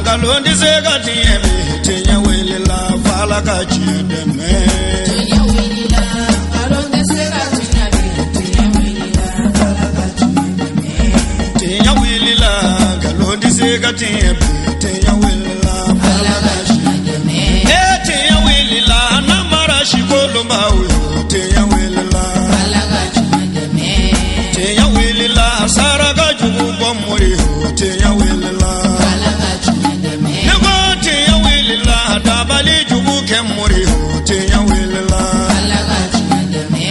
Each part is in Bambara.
Nkalon tɛ se ka tiɲɛ bi, tiɲɛ wulila f'Ala ka tiɲɛ dɛmɛ. Tiɲɛ wulila, nkalon tɛ se ka tiɲɛ bi, tiɲɛ wulila, Ala ka tiɲɛ dɛmɛ. Tiɲɛ wulila, nkalon tɛ se ka tiɲɛ bi, tiɲɛ wulila f'Ala Ala ka ka tiɲɛ tiɲɛ dɛmɛ. E tiɲɛ wulila, namara sikolonbaw yo, tiɲɛ wulila. Ala ka tiɲɛ dɛmɛ. Tiɲɛ wulila, saraka jugu bɔ mori yo, tiɲɛ wulila. Ala ka tiɲɛ dɛmɛ. Ne ko tiɲɛ wulila, dabali jugu kɛ mori yo, tiɲɛ wulila. Ala ka tiɲɛ dɛmɛ.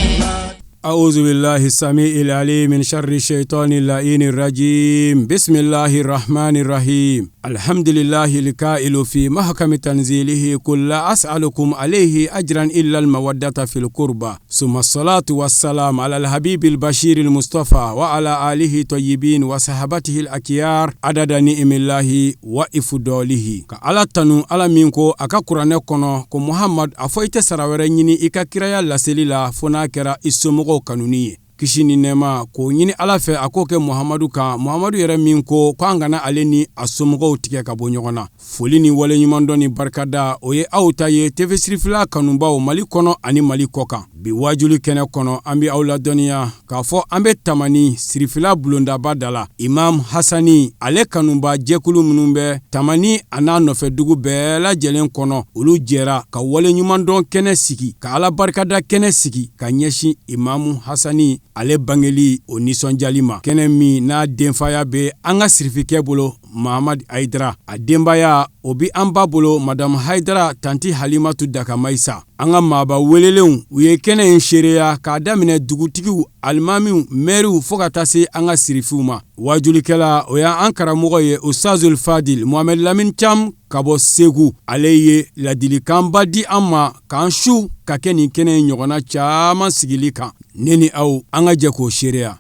أعوذ بالله السميع العليم من شر الشيطان اللعين الرجيم. بسم الله الرحمن الرحيم. الحمد لله الكائل في محكم تنزيله: قل لا أسألكم عليه أجرا إلا المودة في القربى. ثم الصلاة والسلام على الحبيب البشير المصطفى وعلى آله الطيبين وصحابته الأكيار عدد نعم الله وإفضاله. Ka Ala tanu, Ala min ko a ka kuranɛ kɔnɔ ko: Muhammad, a fɔ i tɛ sara wɛrɛ ɲini i ka kiraya laseli la fo n'a kɛra i somɔgɔw kanuni ye. Kisi ni nɛɛma k'o ɲini Ala fɛ, a k'o kɛ Muhamadu kan, Muhamadu yɛrɛ min ko k'an kana ale ni a somɔgɔw tigɛ ka bɔ ɲɔgɔn na. Foli ni waleɲumandɔn ni barikada, o ye aw ta ye, TV Sirifila kanubaw Mali kɔnɔ ani Mali kɔ kan. Bi wajuli kɛnɛ kɔnɔ, an bɛ aw ladɔnniya k'a fɔ an bɛ Tamani Sirifila bulondaba da la. Imam Hasani ale kanuba jɛkulu minnu bɛ Tamani a n'a nɔfɛ dugu bɛɛ lajɛlen kɔnɔ, olu jɛra ka waleɲumandɔn kɛnɛ sigi, ka Ala barikada kɛnɛ sigi ka ɲɛsin Imamu Hasani ale bangeli o nisɔndiyali ma. Kɛnɛ min n'a denfaya bɛ an ka sirifikɛ bolo, Mahamad Hayidara, a denbaya o bi an ba bolo, Madamu Hayidara, tanti Halimatu Dakamayisa. An ka maaba welelenw, u ye kɛnɛ in seereya, k'a daminɛ dugutigiw, alimamiw, mɛriw, fo ka taa se an ka sirifiw ma. Wajulikɛla, o y'an karamɔgɔ ye, Ustazul Fadil Mohamed Lamine Cam ka bɔ Segu. Ale ye ladilikanba di an ma k'an su ka kɛ nin kɛnɛ in ɲɔgɔnna caman sigili kan. Ne ni aw, an ka jɛ k'o seereya.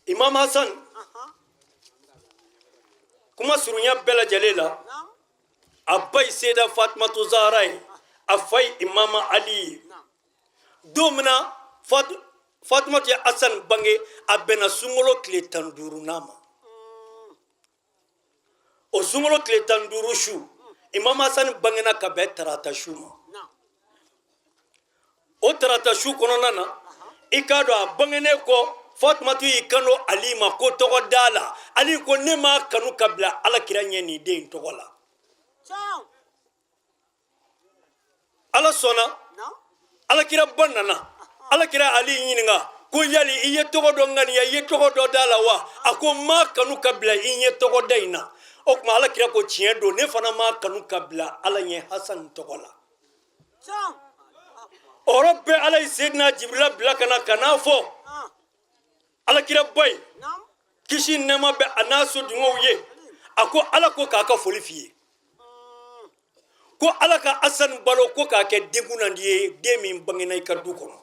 Imam Hasan, kuma surunya bɛɛ lajɛlen la, a ba ye Seyida Fatumatu Zahara ye, a fa ye Imama Ali ye. Don min na Fatumatu ye Hasan bange, a bɛnna sunkalo tile 15nan ma. O sunkalo tile 15 su, Imam Hasan bangena ka bɛn tarata su ma. O tarata su kɔnɔna na, i k'a dɔn, a bangenen kɔ, Fatumatu y'i kanto Ali ma ko tɔgɔ da la. Ali ko: ne m'a kanu ka bila Ala kira ɲɛ nin den in tɔgɔ la. Ala sɔnna, Alakira ba nana. Alakira Ali ɲininka ko: yali i ye tɔgɔ dɔ ŋaniya, i ye tɔgɔ dɔ da la wa? A ko: n m'a kanu ka bila i ɲɛ tɔgɔ da in na. O tuma Alakira ko: tiɲɛ don, ne fana m'a kanu ka bila Ala ɲɛ Hasan tɔgɔ la. O yɔrɔ bɛɛ, Ala ye Seyidina Jibirila bila ka na ka n'a fɔ Alakira ba ye, kisi nɛɛma bɛ a n'a sodenw ye, a ko Ala ko k'a ka foli f'i ye, ko Ala ka Hasan balo, ko k'a kɛ denkunnandi ye, den min bangena i ka du kɔnɔ.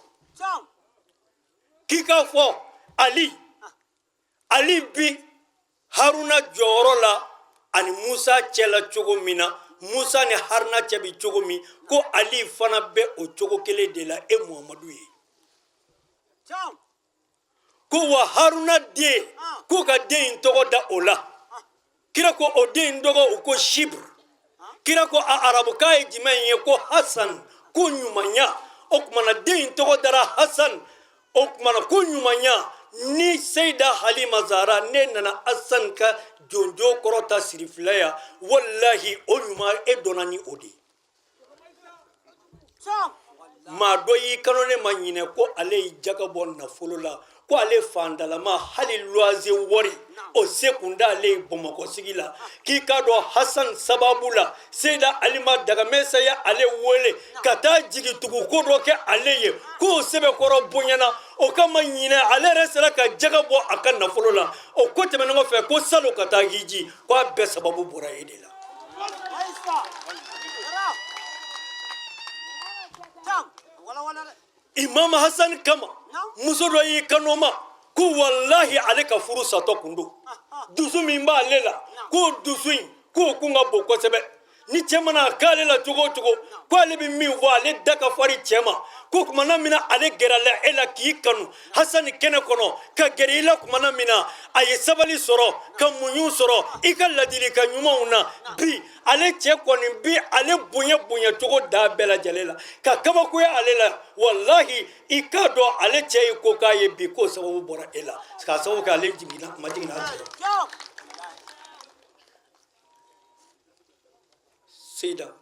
K'i k'a fɔ Ali, Ali bi Haruna jɔyɔrɔ la ani Musa cɛla cogo min na, Musa ni Haruna cɛ bi cogo min, ko Ali fana bɛ o cogo kelen de la e Muhamadu ye. Ko wa Haruna den, k'u ka den in tɔgɔ da o la. Kira ko: o den in tɔgɔ? U ko Shibr. Kira ko: a arabukan ye jumɛn ye? Ko Hasan, ko ɲumanya. O kumana den in tɔgɔ dara Hasan. O kumana ko ɲumanya ni Seyida Halima Zara ne nana Hasan ka jonjo kɔrɔta sirifila ya, walahi o ɲuman e dɔnna ni o de ye. Maa dɔ y'i kanu ne ma ɲinɛ ko ale ye jaga bɔ nafolo la, ko ale fandalama, hali luwanze wari o se kun d'ale ye Bamakɔ sigi la. K'i k'a dɔn, Hasan sababu la, Seyida Alima Dagamɛsa ye ale wele ka taa jigitugu ko dɔ kɛ ale ye, k'o sɛbɛkɔrɔ bonyana. O kama ɲinɛ ale yɛrɛ sera ka jaga bɔ a ka nafolo la. O ko tɛmɛnen kɔfɛ, ko salo ka taa hiji, ko a bɛɛ sababu bɔra e de la. Imam Hasan kama, muso dɔ y'i kanto ma ko walahi ale ka furu satɔ kun don, dusu min b'ale la, k'o dusu in k'o kun ka bon kosɛbɛ. Ni cɛ mana k'ale la cogo o cogo, ko ale bɛ min fɔ, ale da ka farin cɛ ma, ko kumana min na ale gɛrɛla e la k'i kanu Hasani kɛnɛ kɔnɔ, ka gɛrɛ i la kumana min na a ye sabali sɔrɔ, ka muɲu sɔrɔ i ka ladilikan ɲumanw na. Bi ale cɛ kɔni bi ale bonya bonya cogo da bɛɛ lajɛlen la, ka kabakoya ale la. Walahi, i k'a dɔn ale cɛ ye ko k'a ye bi, k'o sababu bɔra e la, k'a sababu kɛ ale jiginna ma jiginna a cɛ la. Seyida,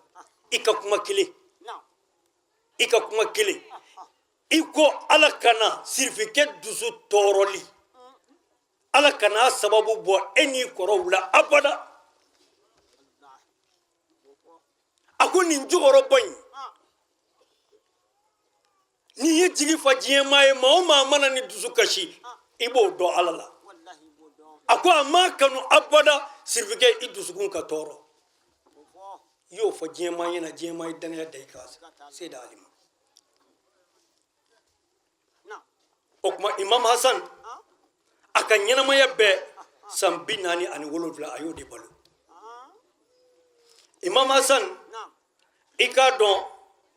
i ka kuma kelen, i ka kuma kelen, i ko ala kana sirifikɛ dusu tɔɔrɔli, ala kana sababu bɔ e n'i kɔrɔw la abada. A ko nin cɛkɔrɔba in, n'i ye jigi fa diɲɛ maa ye, maa o maa mana ni dusu kasi, i b'o dɔn ala la. A ko a m'a kanu abada sirifikɛ i dusukun ka tɔɔrɔ. I y'o fɔ diɲɛ maa ɲɛna, diɲɛ maa ye danaya da i kan. Seyida Alima, o tuma Imam Hasan a ka ɲɛnamaya bɛɛ san 47, a y'o de balo. Imam Hasan, i k'a dɔn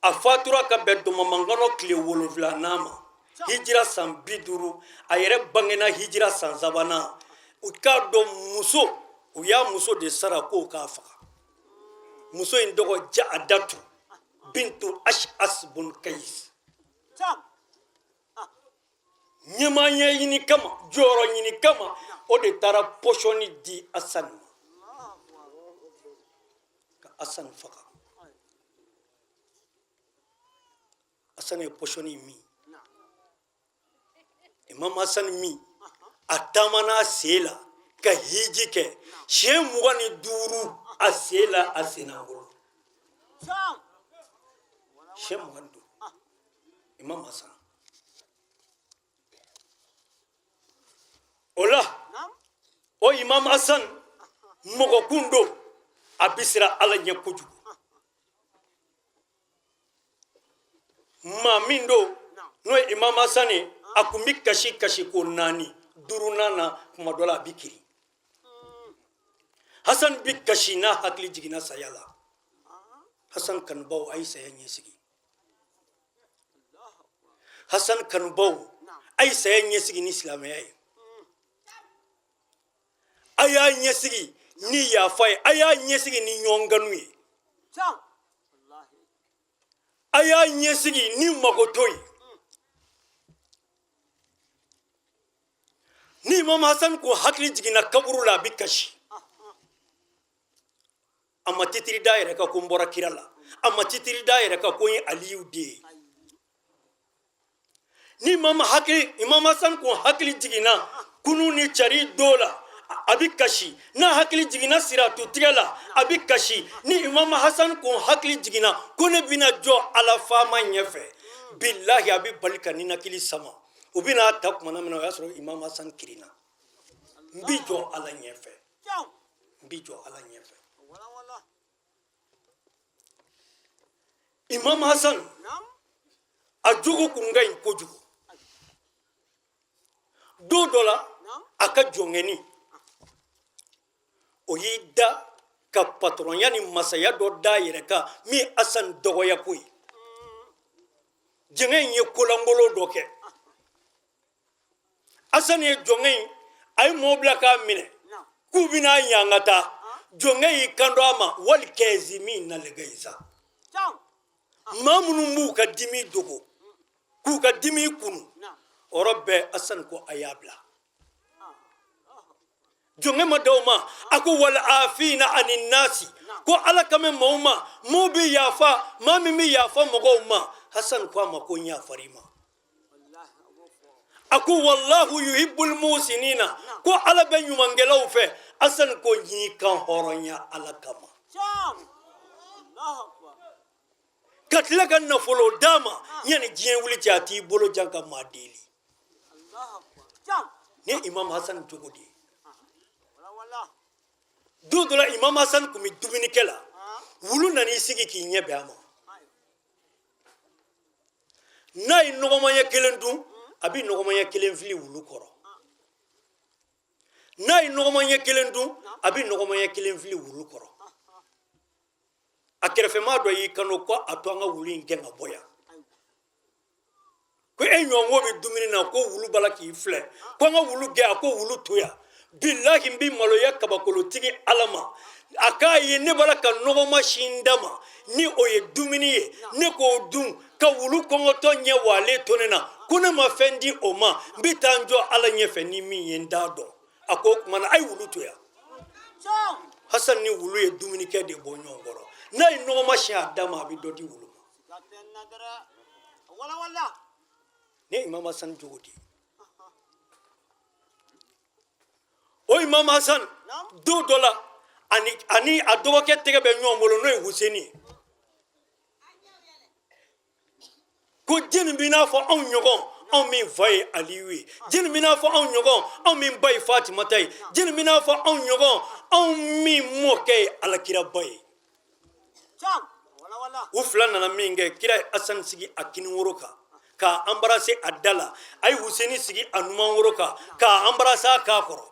a fatura ka bɛn dɔmɔmankɔnɔ tile wolonfilanan ma, hijira san 50. A yɛrɛ bangena hijira san sabanan. U k'a dɔn muso, u y'a muso de sara k'o k'a faga. Muso in tɔgɔ Jaadatu bintu Ash'as bun Kayis. Ɲɛmaa ɲɛɲini kama, jɔyɔrɔ ɲini kama, o de taara pɔsɔni di Asan ma ka Asan faga. Asan ye pɔsɔni min, Imam Hasan min, a taamana a sen la ka hiji kɛ siɲɛ 25 a sen la, a senna bolo siɲɛ 25, Imam Hasan. O la, o Imam Hasan mɔgɔ kun don, a bɛ siran Ala ɲɛ kojugu. Maa min don n'o ye Imam Hasan ye, a kun bɛ kasi kasi ko naani duurunan na, kuma dɔ la a bɛ kirin. Hasan bɛ kasi n'a hakili jiginna saya la. Hasan kanubaw, a ye saya ɲɛsigi. Hasan kanubaw, a ye saya ɲɛsigi ni silamɛya ye, a y'a ɲɛsigi ni yafa ye, a y'a ɲɛsigi ni ɲɔgɔn kanu ye, a y'a ɲɛsigi ni makoto ye. Ni Imam Hasan ko hakili jiginna kaburu la, a bɛ kasi. A ma titiri da yɛrɛ kan ko n bɔra kira la, a ma titiri da yɛrɛ kan ko n ye Aliyu den ye. Ni Imam Hasan ko hakili jiginna kunu ni cari do la, a bɛ kasi. N'a hakili jiginna siratu tigɛ la, a bɛ kasi. Ni Imam Hasan ko hakili jiginna ko ne bɛna jɔ Ala faama ɲɛfɛ, bilahi a bɛ bali ka ninakili sama. U bɛna ta kumana min na, o y'a sɔrɔ Imam Hasan kirinna. N bɛ jɔ Ala ɲɛfɛ, n bɛ jɔ Ala ɲɛfɛ. Imam Hasan a jogo kun ka ɲi kojugu. Don dɔ la, a ka jɔnkɛni o y'i da ka patɔrɔnya ni masaya dɔ da a yɛrɛ kan min ye Hasan dɔgɔya ko ye. Jɔnkɛ in ye kolankolon dɔ kɛ. Hasan ye jɔnkɛ in, a ye mɔgɔw bila k'a minɛ k'u bɛna a ɲangata. Jɔnkɛ y'i kanto a ma, wali kɛzimi na lɛgɛyisa, maa minnu b'u ka dimi dogo k'u ka dimi kunu, o yɔrɔ bɛɛ Hasan ko a y'a bila. Jɔnkɛ ma da o ma, a ko wal afina ani nasi, ko Ala kan bɛ maaw ma, maaw bɛ yafa, maa min bɛ yafa mɔgɔw ma. Hasan ko a ma ko n yafar'i ma. A ko wallahu yuhibbul muhsinina, ko Ala bɛ ɲumankɛlaw fɛ. Hasan ko n y'i kan hɔrɔnya Ala kama, ka tila ka nafolo d'a ma. Yanni diɲɛ wuli cɛ, a t'i bolo jan ka maa deli. Ni Imam Hasan jogo de ye. Don dɔ la, Imam Hasan tun bɛ dumunikɛ la, wulu nan'i sigi k'i ɲɛ bɛn a ma. N'a ye nɔgɔmaɲɛ kelen dun, a bɛ nɔgɔmaɲɛ kelen fili wulu kɔrɔ. N'a ye nɔgɔmaɲɛ kelen dun, a bɛ nɔgɔmaɲɛ kelen fili wulu kɔrɔ. A kɛrɛfɛmaa dɔ y'i kanto ko a to an ka wulu in gɛn ka bɔ yan, ko e ɲɔgɔnko bɛ dumuni na, ko wulu b'a la k'i filɛ, ko an ka wulu gɛn. A ko wulu to yan, bilahi n bɛ maloya kabakolotigi Ala ma, a k'a ye ne b'a la ka nɔgɔma sin d'a ma ni o ye dumuni ye, ne k'o dun ka wulu kɔngɔtɔ ɲɛ walen to ne na, ko ne ma fɛn di o ma, n bɛ taa n jɔ Ala ɲɛfɛ ni min ye n t'a dɔn. A ko o tuma na a ye wulu to yan. Hasan ni wulu ye dumunikɛ de bɔ ɲɔgɔn kɔrɔ. N'a ye nɔgɔma sin a da ma, a bɛ dɔ di wulu ma. Ne Imam Hasan jogo di o Imam Hasan don dɔ la, ani a dɔgɔkɛ tɛgɛ bɛ ɲɔgɔn bolo, n'o ye Huseni ye, ko jɛni b'i n'a fɔ anw ɲɔgɔn, anw min fa ye Aliyu ye, jɛni b'i n'a fɔ anw ɲɔgɔn, anw min ba ye Fatimata ye, jɛni b'i n'a fɔ anw ɲɔgɔn, anw min mɔkɛ ye Alakiraba ye. U fila nana min kɛ, kira ye Hasan sigi a kinworo kan k'a embrasser a da la, a ye Huseni sigi a numanworo kan k'a embrasser a kan kɔrɔ.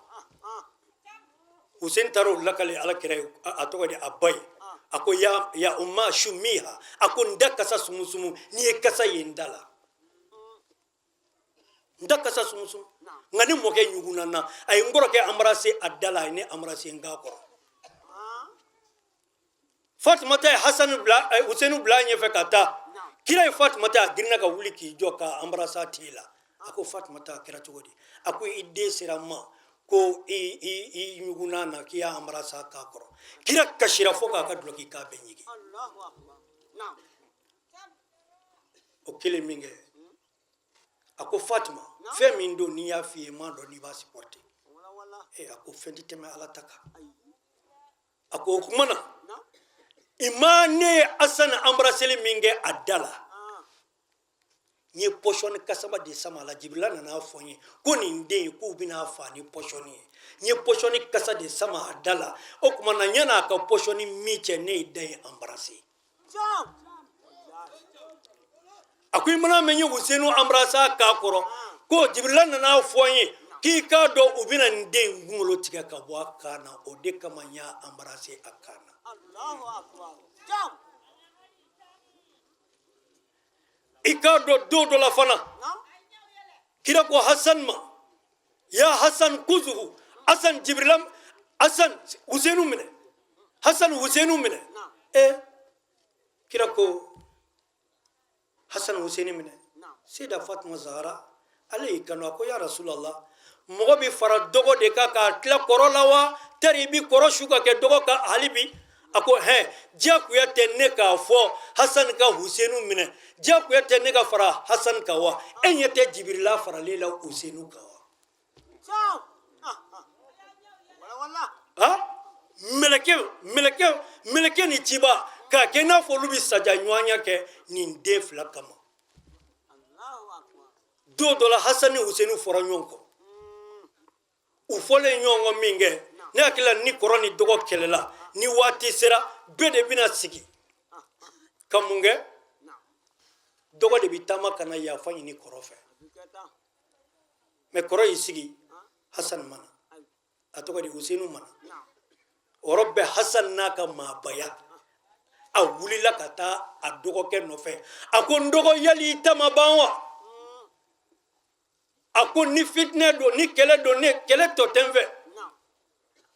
Huseni taara o lakale Ala kira ye, a tɔgɔ di a ba ye, a ko ya ya umma shumiha, a ko n da kasa sumusumu, n'i ye kasa ye n da la, n da kasa sumusumu. Nka ne mɔkɛ ɲugunna n na, a ye n kɔrɔkɛ embrasser a da la, a ye ne embrasser n kan kɔrɔ. Fatumata ye Hasan bila, Husenu bila a ɲɛfɛ ka taa. Kira ye Fatumata, a girinna ka wuli k'i jɔ k'a embrasser a ten la. A ko Fatumata, a kɛra cogo di? A ko i den sera n ma ko i i i ɲugunna na, k'i y'a embrasser a kan kɔrɔ. Kira kasira fo k'a ka dulɔki kan bɛɛ ɲigin. O kelen min kɛ, a ko Fatima, fɛn min don n'i y'a f'i ye, n m'a dɔn n'i b'a supporter. A ko fɛn tɛ tɛmɛ Ala ta kan. A ko o tuma na i ma ne ye Hasan embrasseli min kɛ a da la, n ye pɔsɔni kasama de sama a la. Jibirila nana a fɔ n ye ko nin den in k'u bɛna a faa ni pɔsɔni ye. N ye pɔsɔni kasa de sama a da la. O tuma na yan'a ka pɔsɔni min cɛ, ne ye da in embrasser. A ko i mana mɛn n ye Husenu embrasser a kan kɔrɔ, ko Jibirila nana a fɔ n ye k'i k'a dɔn u bɛna nin den in kunkolo tigɛ ka bɔ a kan na, o de kama n y'a embrasser a kan na. I k'a dɔn don dɔ la fana, kira ko Hasan ma, ya Hasan kuzuhu, Hasan Jibirila, Hasan Husenu minɛ, Hasan Husenu minɛ. Kira ko Hasan Huseni minɛ. Seyida Fatima Zahara ale y'i kanto, a ko ya Rasulallah, mɔgɔ bɛ fara dɔgɔ de kan k'a tila kɔrɔ la wa, tari i bɛ kɔrɔ su ka kɛ dɔgɔ kan hali bi? A ko hɛn, diyagoya tɛ ne k'a fɔ Hasan ka Husenu minɛ, diyagoya tɛ ne ka fara Hasan kan wa? E ɲɛ tɛ Jibirila faralen la Husenu kan wa? Mɛlɛkɛ mɛlɛkɛ mɛlɛkɛ ni ciba k'a kɛ n'a fɔ olu bɛ saja ɲɔgɔnya kɛ nin den fila kama. Don dɔ la, Hasan ni Husenu fɔra ɲɔgɔn kɔ. U fɔlen ɲɔgɔn kɔ min kɛ, ne hakili la ni kɔrɔ ni dɔgɔ kɛlɛla, ni waati sera, bɛɛ de bɛna sigi ka mun kɛ? Dɔgɔ de bɛ taama ka na yafa ɲini kɔrɔ fɛ. Mɛ kɔrɔ y'i sigi, Hasan ma na, a tɔgɔ di Husenu ma na. O yɔrɔ bɛɛ, Hasan n'a ka maabaya, a wulila ka taa a dɔgɔkɛ nɔfɛ. A ko n dɔgɔ, yali i ta ma ban wa? A ko ni fitinɛ don, ni kɛlɛ don, ne kɛlɛ tɔ tɛ n fɛ.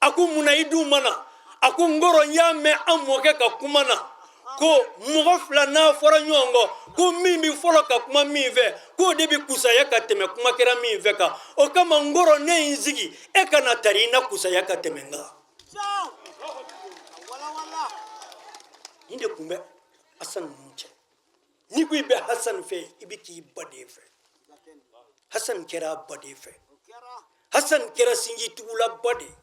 A ko mun na i dun ma na? A ko n kɔrɔ, n y'a mɛn an mɔkɛ ka kuma na ko mɔgɔ fila n'a fɔra ɲɔgɔn kɔ, ko min bɛ fɔlɔ ka kuma min fɛ, k'o de bɛ kusaya ka tɛmɛ kuma kɛra min fɛ kan. O kama n kɔrɔ, ne ye n sigi, e ka na tari i na kusaya ka tɛmɛ n kan. Nin de tun bɛ Hasan ninnu cɛ. N'i ko i bɛ Hasan fɛ, i bɛ k'i ba de fɛ. Hasan kɛra a ba de fɛ. Hasan kɛra sinjitugulaba de ye.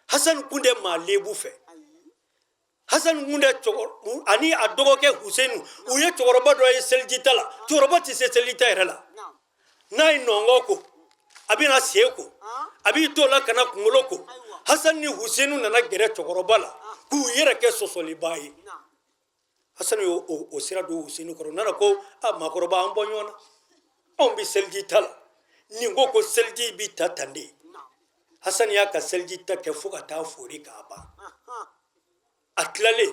Hasan kun tɛ maa lebu fɛ. Hasan kun tɛ ani a dɔgɔkɛ Husenu, u ye cɛkɔrɔba dɔ ye selijita la. Cɛkɔrɔba tɛ se selijita yɛrɛ la. N'a ye nɔngɔn ko, a bɛna sen ko, a b'i t'o la ka na kunkolo ko. Hasan ni Husenu nana gɛrɛ cɛkɔrɔba la k'u yɛrɛ kɛ sɔsɔlibaa ye. Hasan y'o o sira don Husenu kɔrɔ. U nana ko a maakɔrɔba, an bɔ ɲɔgɔn na, anw bɛ seliji ta la. Nin ko ko seliji bɛ ta tan de. Hasan y'a ka seliji ta kɛ fo ka taa fori k'a ban. A tilalen,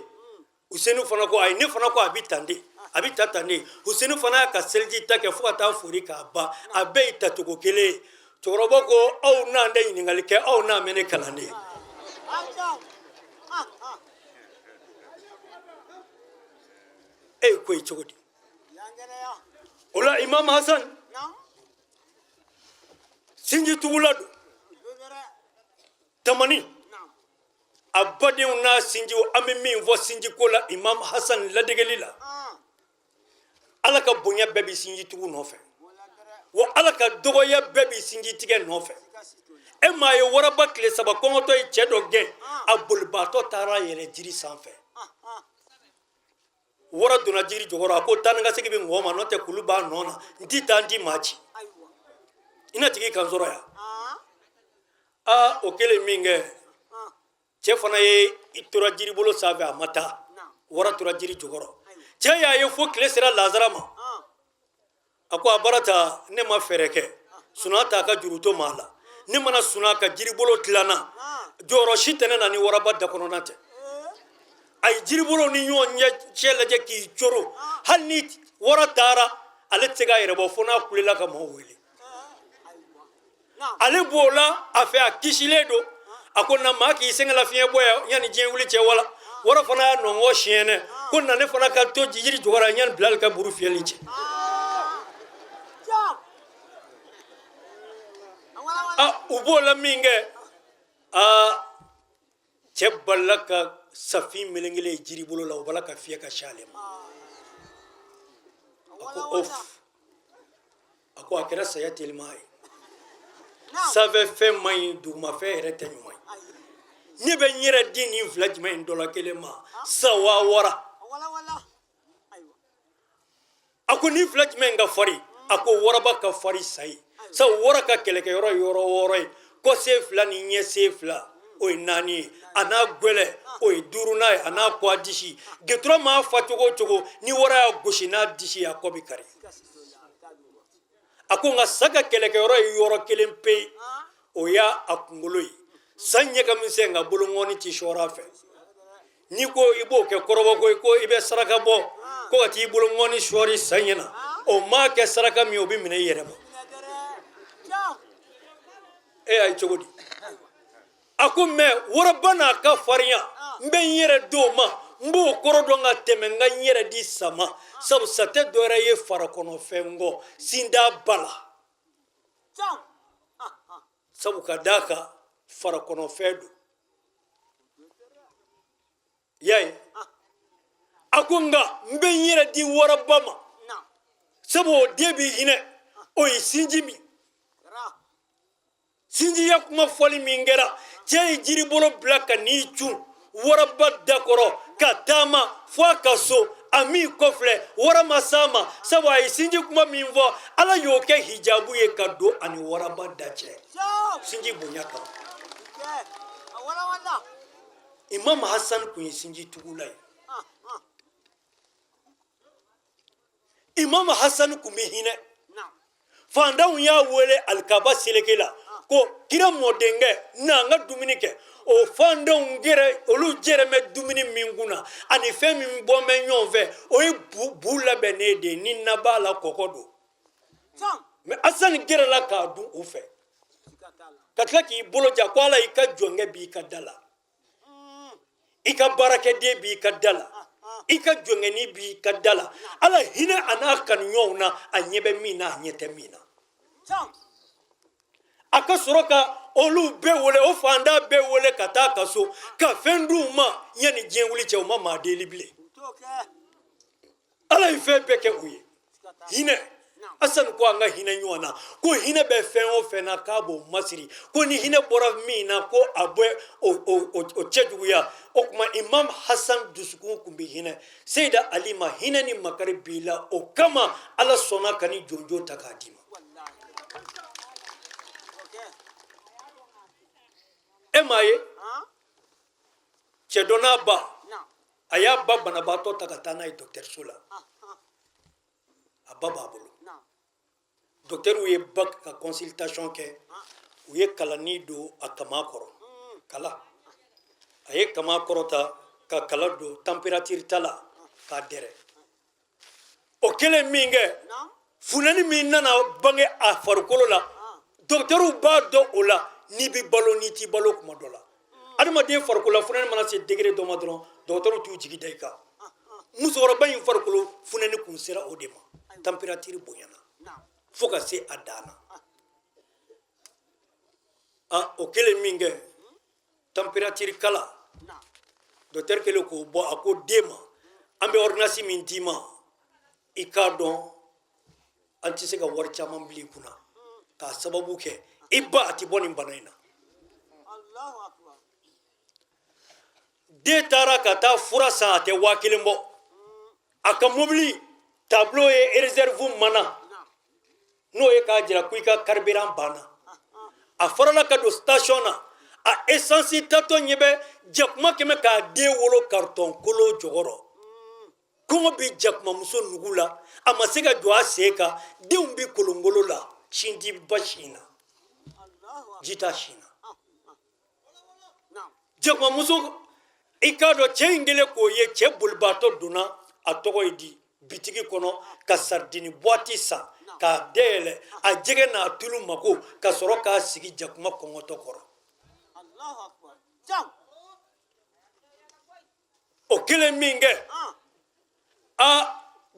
Useni fana ko ayi, ne fana ko a bɛ tan de, a bɛ ta tan de. Useni fana y'a ka seliji ta kɛ fo ka taa fori k'a ban, a bɛɛ y'i tacogo kelen ye. Cɛkɔrɔba ko aw n'an tɛ ɲininkali kɛ, aw n'an bɛ ne kalan de. E ye ko ye cogo di? O la Imam Hasan sinji tugula don tamani a badenw n'a sinjiw. An bɛ min fɔ sinjiko la Imam Hasan ladegeli la, Ala ka bonya bɛɛ bɛ sinji tugu nɔfɛ, wa Ala ka dɔgɔya bɛɛ bɛ sinji tigɛ nɔfɛ. E m'a ye waraba tile saba kɔngɔtɔ ye cɛ dɔ gɛn, a bolibaatɔ taara yɛlɛ jiri sanfɛ. Wara donna jiri jukɔrɔ, a ko taa ni ka segin bɛ mɔgɔ ma, n'o tɛ kulu b'a nɔ na, n ti taa n ti maa ci, i na tigi kan sɔrɔ yan. Aa, o kɛlen min kɛ, cɛ fana ye i tora jiribolo sanfɛ, a ma taa. Wara tora jiri jukɔrɔ, cɛ y'a ye fo tile sera lazara ma. A ko a barata, ne ma fɛɛrɛ kɛ suna t'a ka juru to maa la, ne mana suna ka jiribolo tilanna, jɔyɔrɔ si tɛ ne na ni waraba da kɔnɔna tɛ. A ye jiribolo ni ɲɔgɔn cɛ lajɛ k'i coro, hali ni wara taara ale tɛ se k'a yɛrɛ bɔ fo n'a kulela ka maaw wele. Ale b'o la a fɛ, a kisilen don. A ko na maa k'i sɛgɛn lafiɲɛ bɔ yan yanni diɲɛ wuli cɛ. Wala wara fana y'a nɔngɔ siɲɛnɛ ko na ne fana ka to jiri jukɔrɔ yanni Bilali ka buru fiyɛli cɛ. A u b'o la min kɛ, aa cɛ balila ka safin melekelen jiribolo la, o bala ka fiyɛ ka si ale ma. A ko of, a ko a kɛra saya telima ye. Sanfɛ fɛn man ɲi, dugumafɛn yɛrɛ tɛ ɲuman ye. Ne bɛ n yɛrɛ di nin fila jumɛn in dɔ la kelen ma, sa wa wara? A ko nin fila jumɛn ka farin? A ko waraba ka farin sa ye, sabu wara ka kɛlɛkɛyɔrɔ ye yɔrɔ wɔɔrɔ ye: kɔsen fila ni ɲɛsen fila, o ye naani ye, a n'a gwɛlɛ, o ye duurunan ye, a n'a kɔ disi. Getura maa fa cogo o cogo, ni wara y'a gosi n'a disi ye, a kɔ bɛ kari. A ko nka sa ka kɛlɛkɛyɔrɔ ye yɔrɔ kelen pe ye, o y'a a kunkolo ye. Sa ɲɛ ka misɛn, nka bolonkɔni ti sɔɔrɔ a fɛ. N'i ko i b'o kɛ kɔrɔbɔ ko ko i bɛ saraka bɔ ko ka t'i bolonkɔni sɔɔri sa ɲɛ na, o maa kɛ saraka min, o bɛ minɛ i yɛrɛ ma. E y'a ye cogo di? A ko mɛ waraba n'a ka farinya, n bɛ n yɛrɛ d'o ma, n b'o kɔrɔ dɔn ka tɛmɛ n ka n yɛrɛ di sa ma, sabu sa tɛ dɔwɛrɛ ye farakɔnɔfɛn kɔ sinda ba la, sabu ka d'a kan farakɔnɔfɛn don. Y'a ye? A ko nka n bɛ n yɛrɛ di waraba ma, sabu o den bɛ hinɛ, o ye sinji min. Sinjiya kuma fɔli min kɛra, cɛ ye jiribolo bila ka n'i cun waraba da kɔrɔ ka taama fo a ka so. A m'i kɔfilɛ, wara ma s'a ma, sabu a ye sinji kuma min fɔ, Ala y'o kɛ hijabu ye ka don ani waraba da cɛ, sinji bonya kama. Imam Hasan kun ye sinji tugula ye. Imam Hasan kun bɛ hinɛ. Fantanw y'a wele alikaba seleke la ko kira mɔdenkɛ na an ka dumuni kɛ. O fantanw gɛrɛ, olu jɛrɛ bɛ dumuni min kunna ani fɛn min bɔ bɛ ɲɔgɔn fɛ, o ye bu labɛnnen de ye, ni na b'a la, kɔkɔ don. Mɛ Hasan gɛrɛla k'a dun u fɛ, ka tila k'i bolo ja ko Ala, i ka jɔnkɛ b'i ka da la, i ka baarakɛden b'i ka da la, i ka jɔnkɛnin b'i ka da la. Ala hinɛ a n'a kanuɲɔgɔnw na, a ɲɛ bɛ min na, a ɲɛ tɛ min na. A ka sɔrɔ ka olu bɛɛ wele, o fantan bɛɛ wele ka taa ka so ka fɛn d'u ma yanni diɲɛ wuli cɛ. U ma maa deli bilen, Ala ye fɛn bɛɛ kɛ u ye. Hinɛ, Hasan ko an ka hinɛ ɲɔgɔn na, ko hinɛ bɛ fɛn o fɛn na k'a b'o masiri, ko ni hinɛ bɔra min na, ko a bɛ o cɛjuguya. O tuma Imam Hasan dusukun kun bɛ hinɛ. Seyida Ali ma hinɛ ni makari b'i la, o kama Ala sɔnna ka ni jonjo ta k'a d'i ma. E m'a ye cɛ dɔ n'a ba, a y'a ba banabaatɔ ta ka taa n'a ye dɔgɔtɔrɔso la. A ba b'a bolo, dɔgɔtɛriw ye ba ka consultation kɛ, u ye kalani don a kama kɔrɔ. Kala, a ye kama kɔrɔta Ka kala don température ta la k'a dɛrɛ. O kɛlen min kɛ, funɛni min nana bange a farikolo la, dɔgɔtɔrɔw b'a dɔn o la n'i bɛ balo n'i t'i balo. Kuma dɔ la, adamaden farikolo la funɛni mana se degré dɔ ma dɔrɔn, dɔgɔtɔrɔw t'u jigi da i kan. Musokɔrɔba in farikolo funɛni kun sera o de ma, température bonyana fo ka se a dan na. A o kɛlen min kɛ, température kala, docteur kɛlen k'o bɔ, a ko den ma, an bɛ ordonnance min d'i ma, i k'a dɔn an tɛ se ka wari caman bila i kunna k'a sababu kɛ i ba a ti bɔ nin bana in na. Den taara ka taa fura san, a tɛ 1000 bɔ. A ka mobili tableau ye réserve mana, n'o ye k'a jira ko i ka carburant banna. A farala ka don station na, a essence tatɔ ɲɛ bɛ jakuma kɛmɛ k'a den wolo carton kolo jɔgɔrɔ. Kɔngɔ bi jakumamuso nugu la, a ma se ka jɔ a sen kan. Denw bi kolongolo la, sin ti ba sin na, ji t'a sin na. Jakumamuso, i k'a dɔn cɛ in kɛlen k'o ye, cɛ bolibaatɔ donna, a tɔgɔ ye di, bitigi kɔnɔ ka sardine boîte san k'a dayɛlɛ, a jɛgɛ n'a tulu mako, ka sɔrɔ k'a sigi jakuma kɔngɔtɔ kɔrɔ. O kɛlen min kɛ, a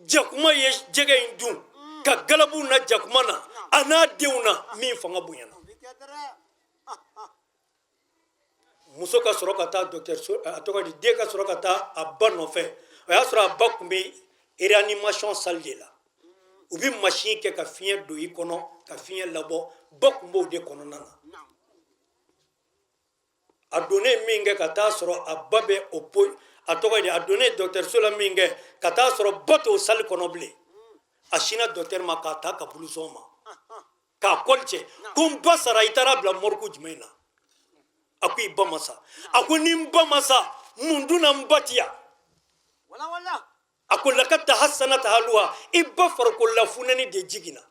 jakuma ye jɛgɛ in dun ka galabu na jakuma na, a n'a denw na, min fanga bonyana. Muso ka sɔrɔ ka taa dɔgɔtɔrɔso, a tɔgɔ di, den ka sɔrɔ ka taa a ba nɔfɛ. O y'a sɔrɔ a ba tun bɛ réanimation salle de la. U bɛ machine kɛ ka fiɲɛ don i kɔnɔ ka fiɲɛ labɔ. Ba tun b'o de kɔnɔna na. A donnen min kɛ ka taa sɔrɔ a ba bɛ o po, a tɔgɔ di, a donnen dɔgɔtɔrɔso la min kɛ ka taa sɔrɔ ba t'o salle kɔnɔ bilen, a sinna dɔgɔtɔrɔ ma k'a ta ka blouson ma k'a kɔli cɛ ko n ba sara, i taara bila morgue jumɛn na? A ko i ba ma sa. A ko ni n ba ma sa, mun dun na n ba ti yan? A ko lakad tahassanat haluha, i ba farikolola funɛni de jiginna,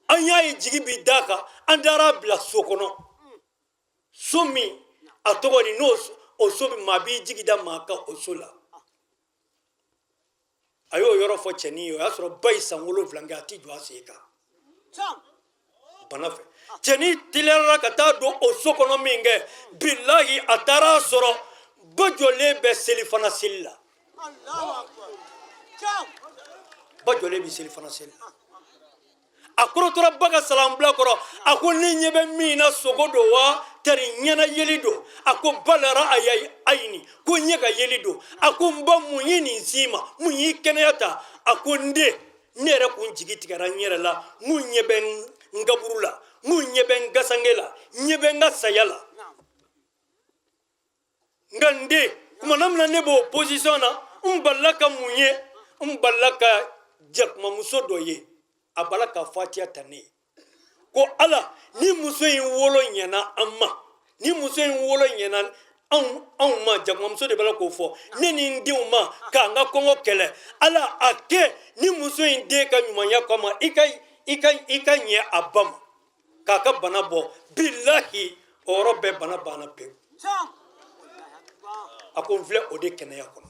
an y'a ye jigi bi d'a kan, an taara bila so kɔnɔ, so min a tɔgɔ di, n'o o so bɛ maa b'i jigi da maa kan o so la. A y'o yɔrɔ fɔ cɛnin ye. O y'a sɔrɔ ba ye san 7 kɛ, a ti jɔ a sen kan bana fɛ. Cɛnin teliyara ka taa don o so kɔnɔ min kɛ, bilahi, a taara sɔrɔ ba jɔlen bɛ selifana seli la. Ba jɔlen bɛ selifana seli la. A kɔrɔtɔra ba ka salanbila kɔrɔ. A ko ne ɲɛ bɛ min na, sogo don wa tari ɲɛna yeli don? A ko balara a ya ayini, ko ɲɛ ka yeli don. A ko n ba, mun ye nin s'i ma? Mun y'i kɛnɛya ta? A ko n den, ne yɛrɛ kun jigi tigɛra n yɛrɛ la, n kun ɲɛ bɛ n kaburu la, n kun ɲɛ bɛ n gasange la, n ɲɛ bɛ n ka saya la. Nka n den, kumana min na ne b'o position na, n balila ka mun ye? N balila ka jakumamuso dɔ ye, a bala ka fatiya ta ne ye ko ala ni muso in wolo ɲɛna an ma, ni muso in wolo ɲɛna anw ma. Jakumamuso de b'a la k'o fɔ ne ni n denw ma k'an ka kɔngɔ kɛlɛ. Ala a kɛ ni muso in den ka ɲumanya kama, i ka ɲɛ a ba ma k'a ka bana bɔ. Bilahi, o yɔrɔ bɛɛ bana banna pewu. A ko n filɛ o de kɛnɛya kɔnɔ.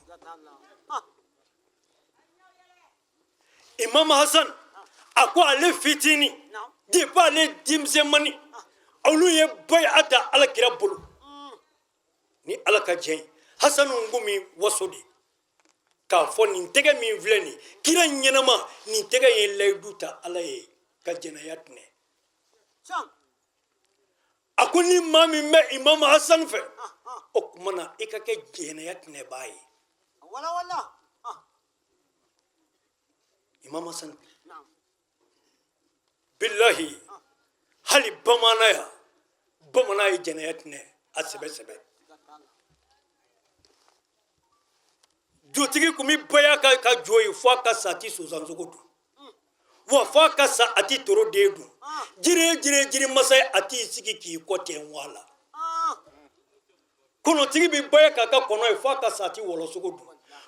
Imam Hasan a ko ale fitinin, depuis ale denmisɛnmani, olu ye baya ta ala kira bolo ni ala ka jɛn ye. Hasanu kun mi waso de k'a fɔ nin tɛgɛ min filɛ nin kira ɲɛnama, nin tɛgɛ ye layidu ta ala ye ka jɛnɛya tinɛ. A ko ni maa min bɛ Imam Hasan fɛ, o tuma na i ka kɛ jɛnɛya tinɛbaa ye. Imam Hasan, bilahi, hali bamanan ya, bamanan ye jɛnɛya tinɛ a sɛbɛ sɛbɛ. Jotigi kun bɛ baya ka jo ye fo a ka sa, a ti sonsansogo dun, wa fo a ka sa, a ti toro den dun. Jiri ye jiri ye, jiri masa ye, a t'i sigi k'i kɔ tɛ wa la. Kɔnɔtigi bɛ baya k'a ka kɔnɔ ye fo a ka sa, a ti wɔlɔsogo dun.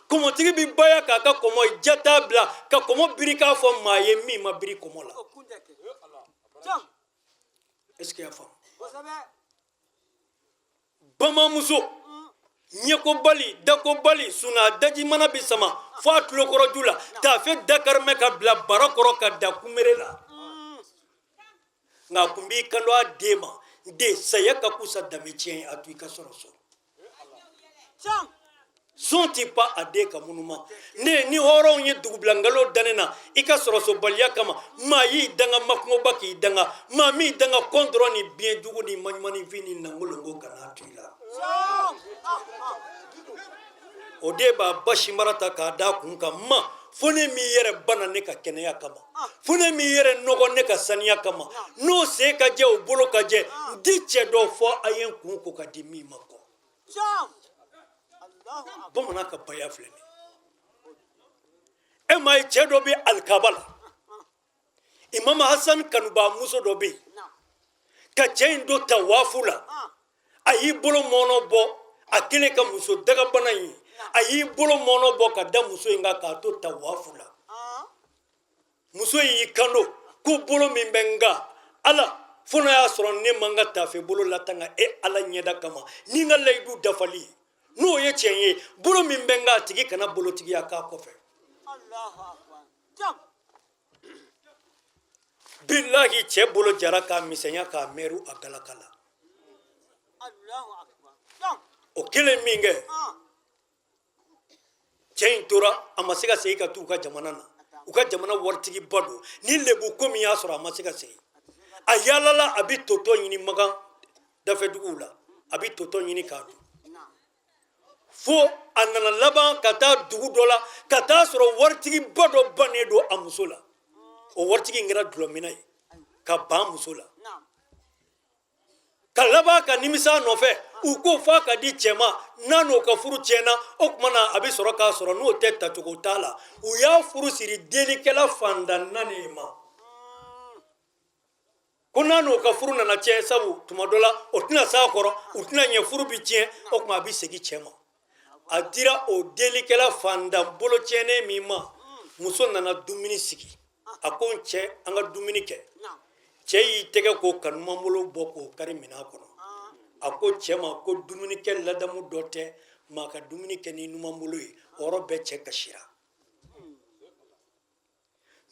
Kɔmɔtigi bɛ baya k'a ka kɔmɔ ye, ja t'a bila ka kɔmɔ biri k'a fɔ maa ye min ma biri kɔmɔ la. Est ce que y'a faamu? Bamanmuso Ɲɛkobali, dakobali, suna daji mana bi sama fo a tulokɔrɔju la, taafe dakarmɛ ka bila bara kɔrɔ ka da kunbere la. Nka a kun b'i kanto a den ma, n den, saya ka kusa danbe tiɲɛ ye, a to i ka sɔrɔ so. Sɔn ti pa a den ka munuma. Ne ni hɔrɔnw ye dugubila nkalon da ne na i ka sɔrɔsobaliya kama, maa y'i danga makungoba k'i danga, maa m'i danga kɔntɔrɔ ni biɲɛ jugu ni maɲumaninfin ni nangolongo kana to i la. O den b'a ba sinbara ta k'a d'a kun kan, ma fo ne m'i yɛrɛ bana ne ka kɛnɛya kama, fo ne m'i yɛrɛ nɔgɔ ne ka saniya kama, n'o sen ka jɛ, o bolo ka jɛ, n di cɛ dɔ fɔ a ye n kun ko ka di min ma kɔ. Bamanan ka baya filɛ nin e m'a ye, cɛ dɔ bɛ alikaba la, Imam Hasan kanuba muso dɔ bɛ yen, ka cɛ in don tawafu la, a y'i bolo mɔnɔ bɔ, a kɛlen ka muso dagabana in ye, a y'i bolo mɔnɔ bɔ ka da muso in kan k'a to tawafu la. Muso in y'i kanto ko bolo min bɛ n kan, ala, fo n'a y'a sɔrɔ ne ma n ka taafe bolo latanga e ala ɲɛda kama ni n ka layidu dafali ye, n'o ye tiɲɛ ye, bolo min bɛ n kan, a tigi kana bolotigiya k'a kɔfɛ. Bilahi, cɛ bolo jara k'a misɛnya k'a mɛru a galaka la. O kelen min kɛ, cɛ in tora, a ma se ka segin ka t'u ka jamana na. U ka jamana waritigiba don, ni lebu ko min y'a sɔrɔ, a ma se ka segin. A yaalala, a bɛ totɔ ɲini makan dafɛduguw la, a bɛ totɔ ɲini k'a dun, fo a nana laban ka taa dugu dɔ la, ka taa sɔrɔ waritigiba dɔ bannen don a muso la. O waritigi in kɛra dulɔminna ye ka ban muso la, ka laban ka nimisa nɔfɛ. U ko f'a ka di cɛ ma, n'a n'o ka furu tiɲɛna, o tuma na a bɛ sɔrɔ k'a sɔrɔ, n'o tɛ tacogo t'a la. U y'a furu siri delikɛla fantan naani ma, ko n'a n'o ka furu nana tiɲɛ, sabu tuma dɔ la o tɛna s'a kɔrɔ, u tɛna ɲɛ, furu bɛ tiɲɛ, o tuma a bɛ segin cɛ ma. A dira o delikɛla fantan bolo tiɲɛnen min ma, muso nana dumuni sigi. A ko n cɛ, an ka dumuni kɛ. Cɛ y'i tɛgɛ ko ka numanbolo bɔ k'o kari minɛn kɔnɔ. A ko cɛ ma ko dumunikɛ ladamu dɔ tɛ maa ka dumuni kɛ ni numanbolo ye. O yɔrɔ bɛɛ cɛ kasira.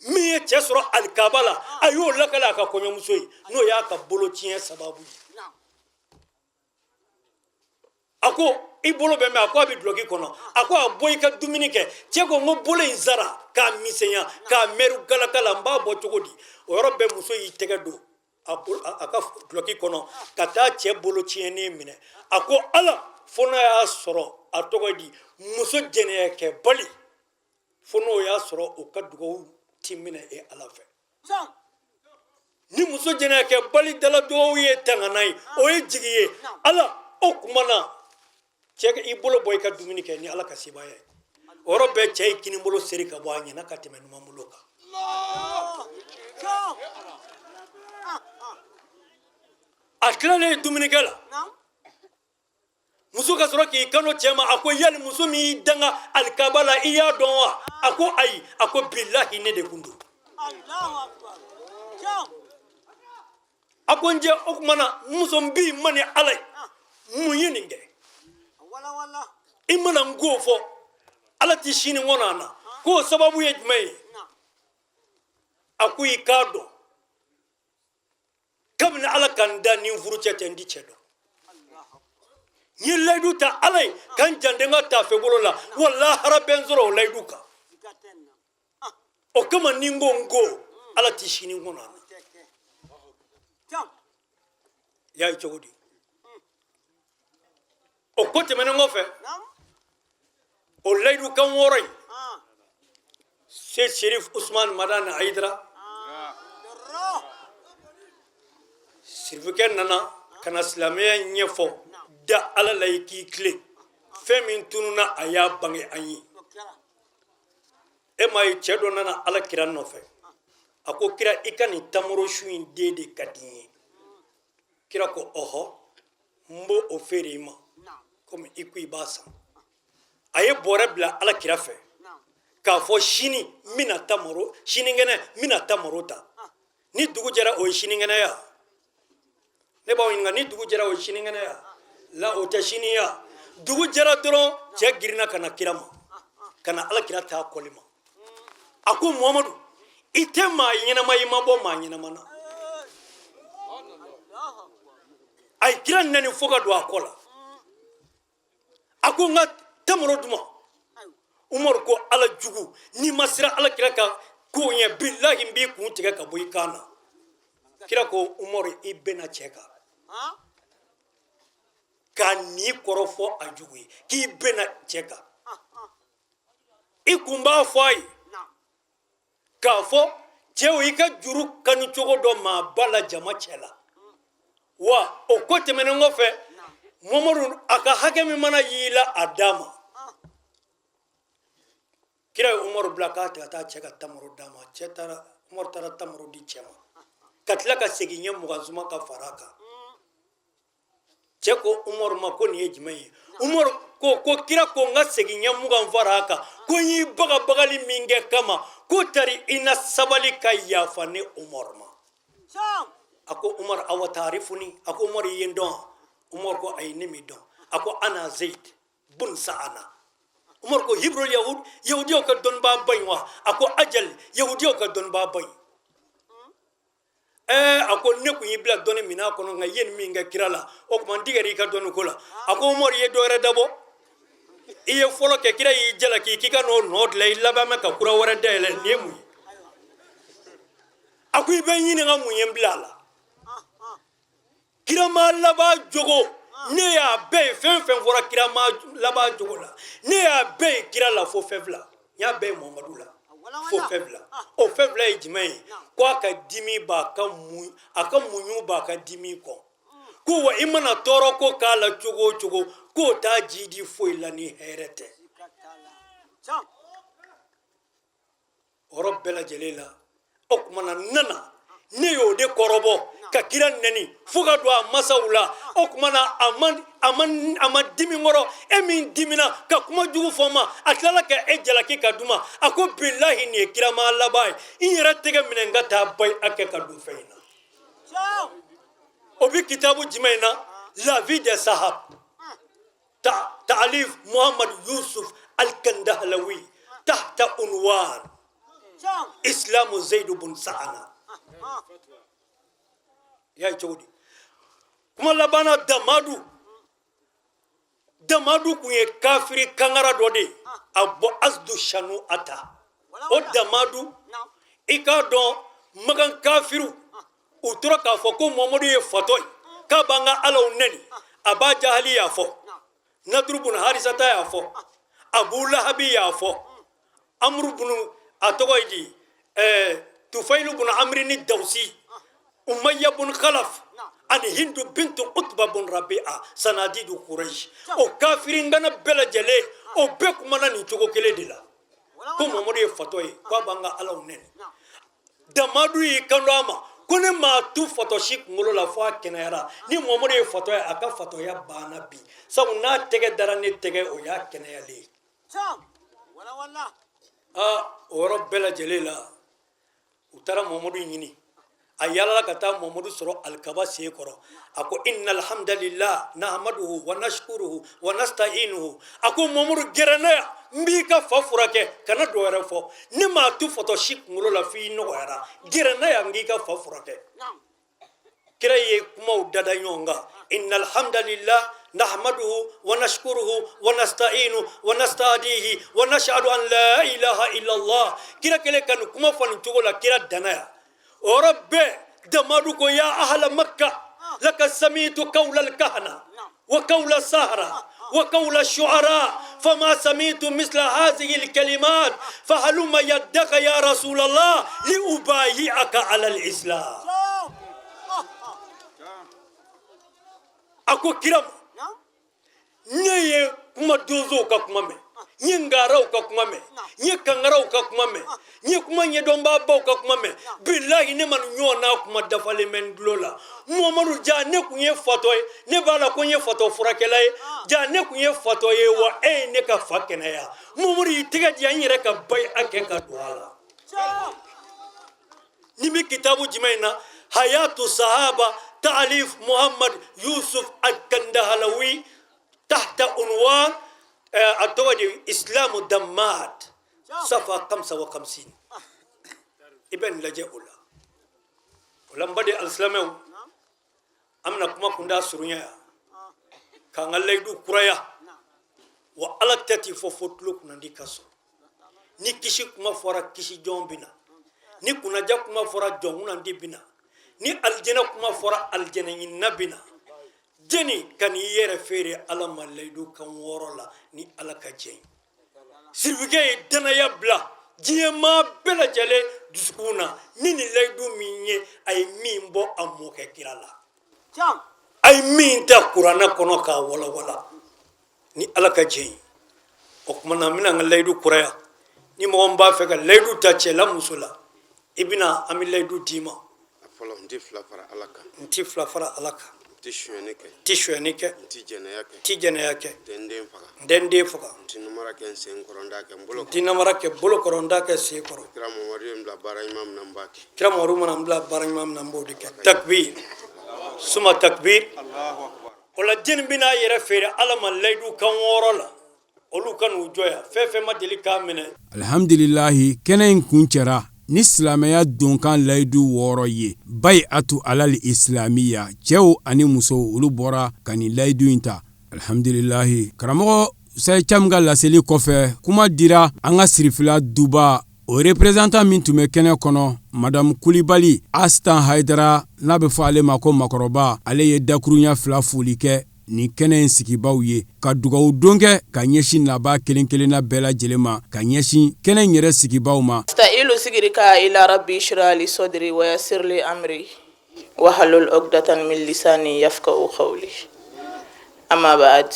Min ye cɛ sɔrɔ alikaba la, a y'o lakale a ka kɔɲɔmuso ye, n'o y'a ka bolo tiɲɛ sababu ye. A ko i bolo bɛ min? A ko a bɛ dulɔki kɔnɔ. A ko a bɔ i ka dumuni kɛ. Cɛ ko n ko bolo in sara k'a misɛnya k'a mɛru galaka la, n b'a bɔ cogo di? O yɔrɔ bɛɛ muso y'i tɛgɛ don a ka dulɔki kɔnɔ ka taa cɛ bolo tiɲɛnen minɛ. A ko ala, fo n'a y'a sɔrɔ a tɔgɔ di muso jɛnɛyakɛbali, fo n'o y'a sɔrɔ o ka dugawu ti minɛ e ala fɛ. Ni muso jɛnɛyakɛbali dala dugawu ye tangana ye, o ye jigi ye ala. O kuma na cɛ i bolo bɔ i ka dumuni kɛ ni ala ka sebaaya ye. O yɔrɔ bɛɛ cɛ ye kinibolo seri ka bɔ a ɲɛna ka tɛmɛ numanbolo kan. A tilalen dumunikɛ la, muso ka sɔrɔ k'i kanto cɛ ma, a ko yali muso min y'i danga alikaba la, i y'a dɔn wa? A ko ayi. A ko bilahi, ne de kun don. A ko n cɛ, o tuma na muso, n b'i ma ni ala ye, mun ye nin kɛ? I mana n ko fɔ ala ti sini kɔnɔ a na, k'o sababu ye jumɛn ye? A ko i k'a dɔn, kabini ala ka n da ni n furucɛ tɛ, n di cɛ dɔn. N ye layidu ta ala ye ka n jande n ka taafe bolo la, wa lahara bɛ n sɔrɔ o layidu kan. O kama ni n ko n ko ala ti sini kɔnɔ a na. I y'a ye cogo di? O ko tɛmɛnen kɔfɛ, o layidu kan wɔɔrɔ in, se Serif Usman Madani Hayidara sirifukɛ nana ka na silamɛya ɲɛfɔ. Da ala la i k'i tilen, fɛn min tununna a y'a bange an ye. E m'a ye, cɛ dɔ nana ala kira nɔfɛ, a ko kira, i ka nin tamaro sun in den de ka di n ye. Kira ko ɔhɔ, n b'o o feere i ma komi i ko i b'a san. A ye bɔrɛ bila ala kira fɛ k'a fɔ sini n bɛna tamaro, sinikɛnɛ n bɛna tamaro ta. Ni dugu jɛra, o ye sinikɛnɛ ya? Ne b'aw ɲininka, ni dugu jɛra, o ye sinikɛnɛ ya? La, o tɛ sini ya. Dugu jɛra dɔrɔn, cɛ girinna ka na kira ma, ka na ala kira t'a kɔli ma. A ko Muhamadu, i tɛ maa ɲɛnama, i ma bɔ maa ɲɛnama na. A ye kira nɛni fo ka don a kɔ la. A ko n ka tamaro d'u ma. Umaru ko ala jugu, n'i ma siran ala kira ka ko ɲɛ, bilahi n b'i kun tigɛ ka bɔ i kan na. Kira ko Umaru, i bɛnna cɛ kan k'a ni kɔrɔfɔ a jugu ye k'i bɛnna cɛ kan. I kun b'a fɔ a ye k'a fɔ cɛw i ka juru kanu cogo dɔ maa ba la jama cɛ la. Wa o ko tɛmɛnen kɔfɛ, Mamadu a ka hakɛ min mana y'i la, a d'a ma. Kira ye Umaru bila k'a ka taa cɛ ka tamaro d'a ma. Cɛ taara, Umaru taara tamaro di cɛ ma, ka tila ka segin ɲɛ 20 suma ka fara a kan. Cɛ ko Umaru ma ko nin ye jumɛn ye? Umaru ko kira ko n ka segin ɲɛ 20 fara a kan, ko n y'i bagabagali min kɛ kama, ko tari i na sabali ka yafa ne Umaru ma. A ko Umaru, awa taarifuni? A ko Umaru, i ye n dɔn? Umaru ko ayi, ne m'i dɔn. A ko ana Zeyid bun Sa'ana. Umaru ko hibrul yahud, yahudiyaw ka dɔnnibaa ba in wa? A ko ajal, yahudiyaw ka dɔnnibaa ba in. A ko ne kun y'i bila dɔnni minɛn kɔnɔ, nka i ye nin min kɛ kira la, o tuma n tigɛra i ka dɔnni ko la. A ko Umaru, i ye dɔ wɛrɛ dabɔ, i ye fɔlɔ kɛ, kira y'i jalaki k'i ka n'o nɔ dilan, i laban bɛ ka kura wɛrɛ dayɛlɛ, nin ye mun ye? A ko i bɛ n ɲininka mun ye n bila a la? Kirama laban jogo, ne y'a bɛɛ ye. Fɛn fɛn fɔra kirama laban jogo la, ne y'a bɛɛ ye kira la fo fɛn fila. N y'a bɛɛ ye Muhamadu la fo fɛn fila. O fɛn fila ye jumɛn ye? Ko a ka dimi b'a ka muɲu, a ka muɲu b'a ka dimi kɔ. Ko wa i mana tɔɔrɔ ko k'a la cogo o cogo, k'o t'a jidi foyi la ni hɛrɛ tɛ. O yɔrɔ bɛɛ lajɛlen la, o tuma na n nana, ne y'o de kɔrɔbɔ ka kira nɛni fo ka don a masaw la. O tuma na a ma dimi kɔrɔ, e min dimina ka kuma jugu fɔ n ma, a tilala ka e jalaki ka d'u ma. A ko bilahi nin ye kirama laban ye, n yɛrɛ tɛgɛ minɛ n ka taa bayi a kɛ ka don fɛn in na. O bɛ kitabu jumɛn na? La vie des sahab, ta'alif Muhammad Yusuf Al-Kandahlawi, tahta unwan Islamu Zaidu bun Sa'ana. Ya ye cogo di? Kuma laban na, Damadu kun ye kafiri kangara dɔ de ye, a bɔ Asdu Shanu ata. O Damadu, i k'a dɔn Makan kafiriw u tora k'a fɔ ko Muhamadu ye fatɔ ye, k'a b'an ka alaw nɛni. Aba Jahali y'a fɔ, Naduru bun Harisata y'a fɔ, Abu Lahabi y'a fɔ, Amuru bunu a tɔgɔ ye di, Tufailu bun Amri ni Dawusi, Umayya bun Khalaf ani Hindu bintu Utba bun Rabi'a, sanadidu Quraish. O kafiri ngana bɛɛ lajɛlen, o bɛɛ kumana nin cogo kelen de la, ko Muhamadu ye fatɔ ye, k'a b'an ka alaw nɛni. Damadu y'i kanto a ma ko ne maa tu fatɔ si kunkolo la fo a kɛnɛyara. Ni Muhamadu ye fatɔ ye, a ka fatɔya banna bi, sabu n'a tɛgɛ dara ne tɛgɛ, o y'a kɛnɛyalen ye. Aa, o yɔrɔ bɛɛ lajɛlen la, u taara Muhamadu ɲini. A yaalala ka taa Muhamadu sɔrɔ alikaba sen kɔrɔ. A ko inna alhamdulillah nahmaduhu wa nashkuruhu wa nasta'inuhu. A ko Muhamadu, gɛrɛ ne yan, n b'i ka fa furakɛ, kana dɔ wɛrɛ fɔ. Ne maa tu fatɔ si kunkolo la f'i nɔgɔyara. Gɛrɛ ne yan, n k'i ka fa furakɛ. Kira ye kumaw dada ɲɔgɔn kan: inna alhamdulillah nahmaduhu wa nashkuruhu wa nasta'inu wa nasta'dihi wa nashhadu an la ilaha illallah. Kira kɛlen ka nin kuma fɔ nin cogo la, kira danna yan. O yɔrɔ bɛɛ, Damadu ko ya ahla Makka, laka samitu kawla alkahana wa kawla sahara wa kawla shu'ara, fama samitu misla hadhihi alkalimat, fahalumma yaddaka ya rasulallah liubayi'aka ala alislam. A ko kira ma, ne ye kuma donsow ka kuma mɛn, n ye ngaraw ka kuma mɛn, n ye kangaraw ka kuma mɛn, n ye kuma ɲɛdɔnbaabaw ka kuma mɛn. Bilahi ne ma nin ɲɔgɔn n'a kuma dafalen mɛn n tulo la. Muhamadu, ja ne kun ye fatɔ ye, ne b'a la ko n ye fatɔ furakɛla ye. Ja ne kun ye fatɔ ye, wa e ye ne ka fa kɛnɛya. Muhamadu y'i tɛgɛ di yan, n yɛrɛ ka bayi a kɛ ka don a la. Ni bɛ kitabu jumɛn in na? Hayatu sahaba, ta'alif Muhammad Yusuf Al-Kandahalawi, Tahta unwan a tɔgɔ de Islamu Dammat, safa 55, i bɛ nin lajɛ o la. O la, n baden alisilamɛw, an bɛna kuma kunda surunya yan k'an ka layidu kuraya. Wa Ala tɛ t'i fɔ fo tulo kunnandi ka sɔrɔ. Ni kisi kuma fɔra, kisi jɔn bɛ na. Ni kunnaja kuma fɔra, jɔn kunnandi bɛ na. Ni alijɛnɛ kuma fɔra, alijɛnɛ ɲinina bɛ na. Jɛni ka n'i yɛrɛ feere Ala ma layidu kan 6 la, ni Ala ka jɛ ye. Sirifikɛ ye danaya bila diɲɛ maa bɛɛ lajɛlen dusukun na ni nin layidu min ye, a ye min bɔ a mɔkɛ kira la, a ye min ta kuranɛ kɔnɔ k'a walawala, ni Ala ka jɛ ye. O tuma na, n bɛna n ka layidu kuraya. Ni mɔgɔ min b'a fɛ ka layidu ta, cɛ la, muso la, i bɛna, an bɛ layidu d'i ma. A fɔlɔ, n tɛ fila fara Ala kan. N ti fila fara Ala kan. N tɛ sonyɛni kɛ. N ti sonyɛni kɛ. N tɛ jɛnɛya kɛ. N ti jɛnɛya kɛ. N tɛ n den faga. N tɛ n den faga. N tɛ namara kɛ n sen kɔrɔ, n t'a kɛ n bolo. N ti namara kɛ bolo kɔrɔ, n t'a kɛ sen kɔrɔ. Kira Mamadu ye n bila baara ɲuman min na, n b'a kɛ. Kira Mamadu mana n bila baara ɲuman min na, n b'o de kɛ. Takbir suma takbir. O la, jɛni bɛna a yɛrɛ feere Ala ma layidu kan 6 la, olu ka n'u jɔ yan, fɛn fɛn ma deli k'a minɛ. Alihamdulilahi, kɛnɛ in kun cɛra ni silamɛya donkan layidu 6 ye, bayi atu alali isilamiya. Cɛw ani musow, olu bɔra ka nin layidu in ta. Alihamdulilahi, karamɔgɔ Sayi Cam ka laseli kɔfɛ, kuma dira an ka sirifila duba o représentant min tun bɛ kɛnɛ kɔnɔ, Madamu Kulibali Astan Hayidara, n'a bɛ fɔ ale ma ko Makɔrɔba. Ale ye dakurunya fila foli kɛ nin kɛnɛ in sigibaw ye, ka dugawu don kɛ ka ɲɛsin nabaa kelen kelenna bɛɛ lajɛlen ma, ka ɲɛsin kɛnɛ in yɛrɛ sigibaw ma. Astailu sigirika ila rabbi shrah li sadri wa yassir li amri wahlul uqdatan min lisani yafqahu qawli. Amma ba'd,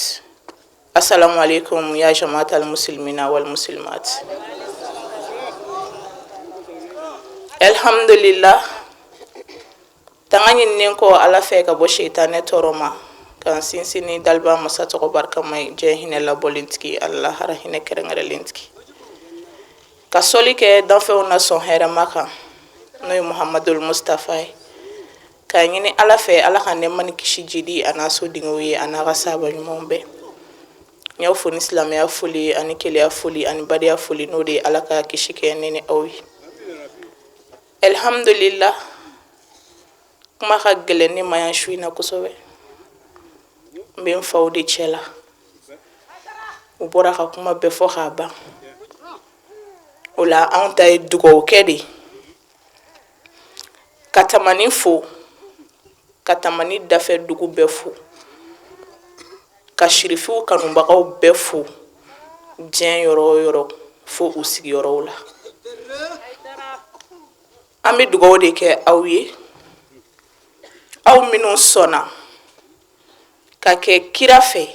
assalamu alaikum ya jama'atal muslimina wal muslimat. Alhamdulillah, tanga ɲininen kɔ Ala fɛ ka bɔ seitanɛ tɔɔrɔ ma, k'an sinsin ni daliba masa tɔgɔ barikama ye, diɲɛ hinɛ labɔlentigi, alahara hinɛ kɛrɛnkɛrɛnlentigi, ka sɔli kɛ danfɛnw na sɔn hɛrɛma kan, n'o ye Muhamadul Mustafa ye, k'a ɲini Ala fɛ, Ala ka nɛɛma ni kisi jidi a n'a sodenw ye, a n'a ka sahaba ɲumanw bɛɛ. N y'aw fo ni silamɛya foli ani keleya foli ani badenya foli, n'o de ye Ala ka kisi kɛ ne ni aw ye. Alhamdulillah, kuma ka gɛlɛn ne ma yan su in na kosɛbɛ. N bɛ n faw de cɛ la, u bɔra ka kuma bɛɛ fɔ k'a ban. O la, anw ta ye dugawu kɛ de, ka Tamani fo, ka Tamani dafɛ dugu bɛɛ fo, ka sirifiw kanubagaw bɛɛ fo diɲɛ yɔrɔ o yɔrɔ, fo u sigiyɔrɔw la. An bɛ dugawu de kɛ aw ye, aw minnu sɔnna ka kɛ kira fɛ,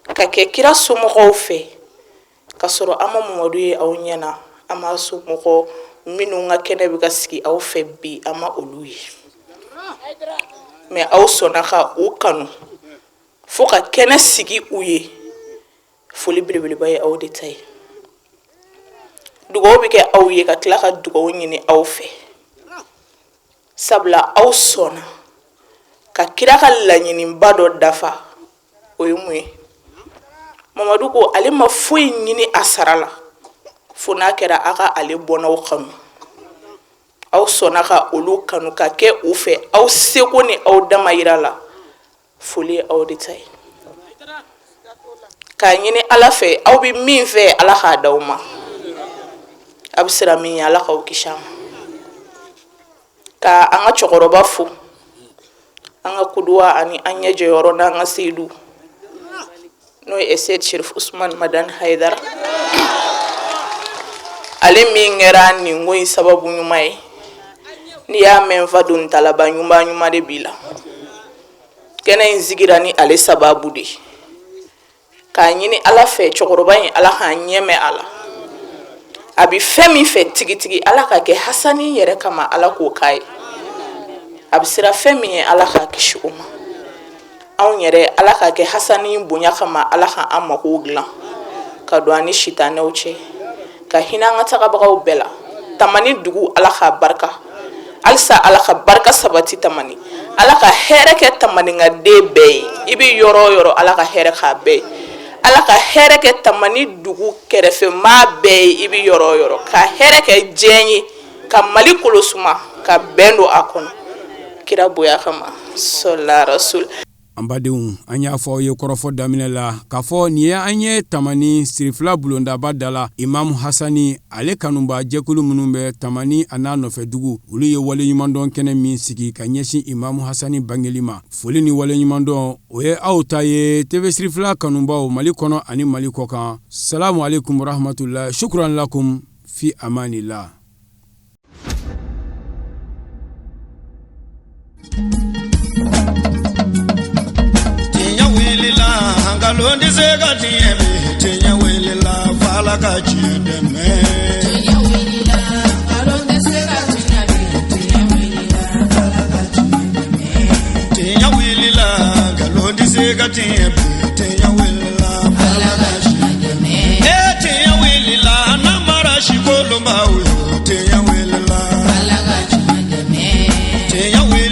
ka kɛ kira somɔgɔw fɛ, ka sɔrɔ an ma Mamadu ye aw ɲɛ na, an ma somɔgɔ minnu ka kɛnɛ bɛ ka sigi aw fɛ bi, an ma olu ye, mais aw sɔnna ka u kanu fo ka kɛnɛ sigi u ye. Foli belebeleba ye aw de ta ye. Dugawu bɛ kɛ aw ye, ka tila ka dugawu ɲini aw fɛ, sabula aw sɔnna ka kira ka laɲiniba dɔ dafa. O ye mun ye? Mamadu ko ale ma foyi ɲini a sara la fo n'a kɛra a ka ale bɔnnaw kanu. Aw sɔnna ka olu kanu, ka kɛ u fɛ aw seko ni aw damayira la. Foli ye aw de ta ye. K'a ɲini Ala fɛ, aw bɛ min fɛ, Ala k'a d'aw ma. A bɛ siran min ye, Ala k'aw kisi a ma. Ka an ka cɛkɔrɔba fo, an ka kuduwa ani an ɲɛ jɔyɔrɔ n'an ka seyidu, n'o ye Seyid Sherif Usman Madani Hayidara, ale min kɛra nin ko in sababu ɲuman ye. N'i y'a mɛn fa don talaba ɲuman ɲuman de b'i la. Kɛnɛ in sigira ni ale sababu de ye. K'a ɲini Ala fɛ, cɛkɔrɔba in, Ala k'an ɲɛmɛ a la. A bɛ fɛn min fɛ tigitigi, Ala ka kɛ Hasani yɛrɛ kama, Ala k'o k'a ye. A bɛ siran fɛn min ye, Ala k'a kisi o ma. Anw yɛrɛ, Ala ka kɛ Hasani bonya kama, Ala ka an makow dilan, ka don an ni sitanɛw cɛ, ka hinɛ an ka tagabagaw bɛɛ la. Tamani dugu, Ala k'a barika halisa, Ala ka barika sabati Tamani. Ala ka hɛrɛ kɛ tamaninkaden bɛɛ ye, i bɛ yɔrɔ o yɔrɔ, Ala ka hɛrɛ k'a bɛɛ ye. Ala ka hɛrɛ kɛ Tamani dugu kɛrɛfɛmaa bɛɛ ye, i bɛ yɔrɔ o yɔrɔ, ka hɛrɛ kɛ diɲɛ ye, ka Mali kolo suma, ka bɛn don a kɔnɔ, kira bonya kama, sɔla rasul. An badenw, an y'a fɔ aw ye kɔrɔfɔ daminɛ la k'a fɔ nin ye an ye Tamani Sirifila bulondaba da la. Imamu Hasani ale kanuba jɛkulu minnu bɛ Tamani a n'a nɔfɛ dugu, olu ye waleɲumandɔn kɛnɛ min sigi ka ɲɛsin Imamu Hasani bangeli ma. Foli ni waleɲumandɔn, o ye aw ta ye, TV Sirifila kanubaw Mali kɔnɔ ani Mali kɔkan. Salamu aleykum rahmatulahi, shukran lakum, fi amanila. Tiɲɛ wulila, nkalon tɛ se ka tiɲɛ bi. Tiɲɛ wulila, f'Ala ka tiɲɛ dɛmɛ. Tiɲɛ wulila, nkalon tɛ se ka tiɲɛ bi. Tiɲɛ wulila, f'Ala ka tiɲɛ dɛmɛ. Tiɲɛ wulila, nkalon tɛ se ka tiɲɛ bi. Tiɲɛ wulila, f'Ala ka tiɲɛ dɛmɛ. Ee tiɲɛ wulila, namara si kolonbaw yo. Tiɲɛ wulila, Ala ka tiɲɛ dɛmɛ. Tiɲɛ wulila.